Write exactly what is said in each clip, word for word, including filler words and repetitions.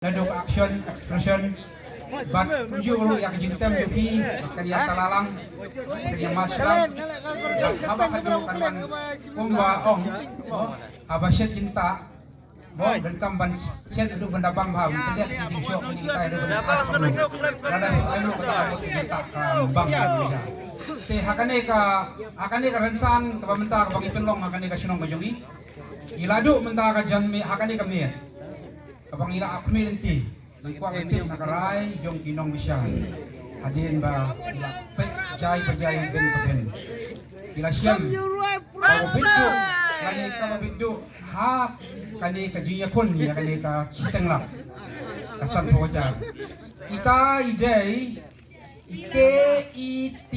Naduh ka action, expression, bad kumjuh ruh ïa ka jingtem jong phi, kan ïa talalang, kan ïa mashlam, bad haba ka duh kan wan kumba ong, haba shet jingtah, bad donkam ban shet haduh ban da bang bha, mynta ka jingshoh ka jingtah haduh ban da bang bha. Lada shet haduh ban da bang bha, ka jingtah ka bang bha. Te ha kane ka, ha kane ka rynsan kaba mynta kaba ngi pynlong ha kane ka shnong ka jong ngi, ngi la duh mynta ka janmiet ha kane ka miet. Kaba ngi la ap khmih lynti, ngi kwah ban tip na ka rai jong ki nongbishar. Hadien ba ngi la peit jai pa jai, ben pa ben, ngi la shem ba u bit duh, kane kaba bit duh ha kane ka jingïakhun ïa kane ka shiteng lak, ka sanphew hajar. Ita i dei K E T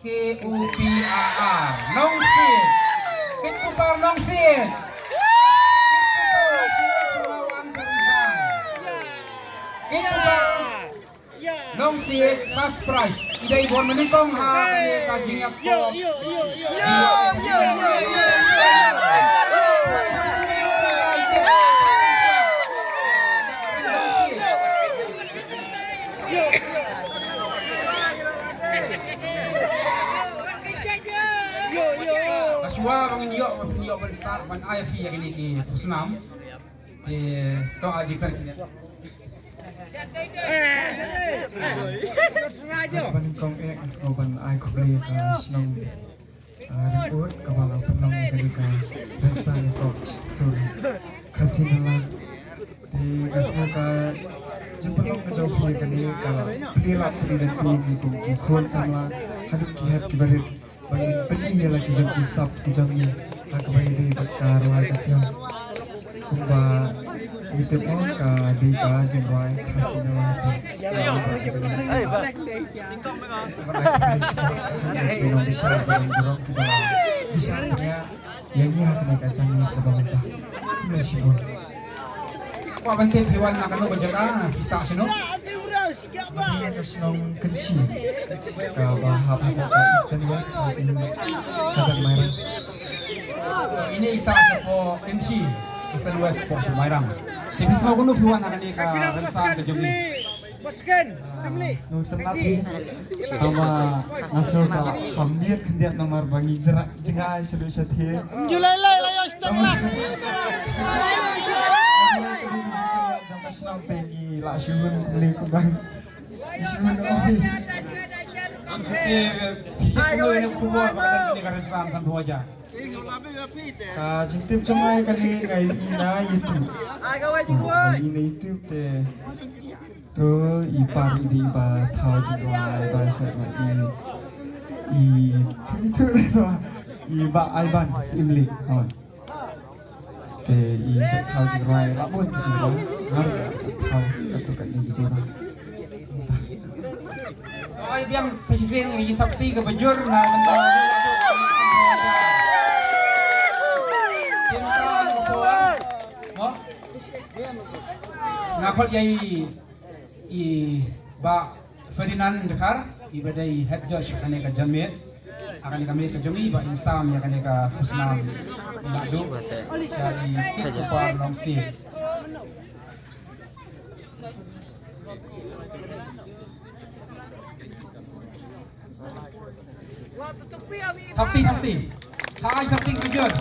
K O P A R. Nongsiej. Kit kupar Nongsiej. Kit kupar Nongsiej, sngewbha wan sha rynsan. Kit kupar Nongsiej, first prize. I dei bor mynnyngkong ha kane ka jingïap ko. Ka shuwa ba ngin ïoh, ba ngin ïoh ban sah, ban ai phi ïa kine ki khusnam. Te to, a jingpyrkhat. Ban kong eh, as ko ban ai khublei ka shnong. Ah, report kaba la pynlong ïa kane ka rynsan ïa ka sur Khasi Nala. Te ka sngew ka jingpynlong ka jong phi ïa kane ka pynlong pynlong pynlong kum ki khun samla haduh ki hep ki barit. Ban pynlong ïa la ki jong ki sap ki jong ngi ha kaba ïadei bad ka rwai ka siam. Kumba ngi tip mo ka dei ka jingrwai Khasi Nala. Ai ba. Bishar bishar bishar bishar ïa ngi ha kane ka jingïa kaba mynta. Khublei shibun. Kwah ban tip phi wan na kano ka jaka, phi sah shano? Ïa ka shnong Kynshi kaba hap ha ka Eastern West, ka East, ka Mairang. Ine i sah shapoh Kynshi, Eastern West, poh Mairang. Te phi sngewbha kano phi wan ha kane ka rynsan ka jong ngi? Sngewtynnat hi. Tama nga sngew ka kham miet khyndiat namar ba ngi jrah jngai sha dei sha thied. Ju lai lai la ïa shteng la. Jong ka shnong te ngi la shu hun kylli kumba. Shu hun oi. Te phi tip kumno ïa ka khubor ba ka dang kane ka rynsan sanphew hajar? Ka jingtip jong nga ïa kane nga ïohi na YouTube. Nga ïohi na YouTube te. To i par i dei i ba thaw jingrwai ba shat ma i, i, i tu re ba i ba ai ban sim lik. Hon. Te i shat thaw jingrwai la bun ki jingrwai. Ngar ka shat thaw ka tu ka ni ki jingrwai. Oi biang sa shisien ngi thap ti ka bajur na bynta. Mo? Nga khot ïa i, i Bah Ferdinand Dkhar, i ba dei head judge kane ka janmiet. Ha kane ka miet ka jong i ba in sam ïa kane ka khusnam ba duk ïa i Kit Kupar Nongsiej. Thap ti, thap ti. Thap ti, thap ti, good job.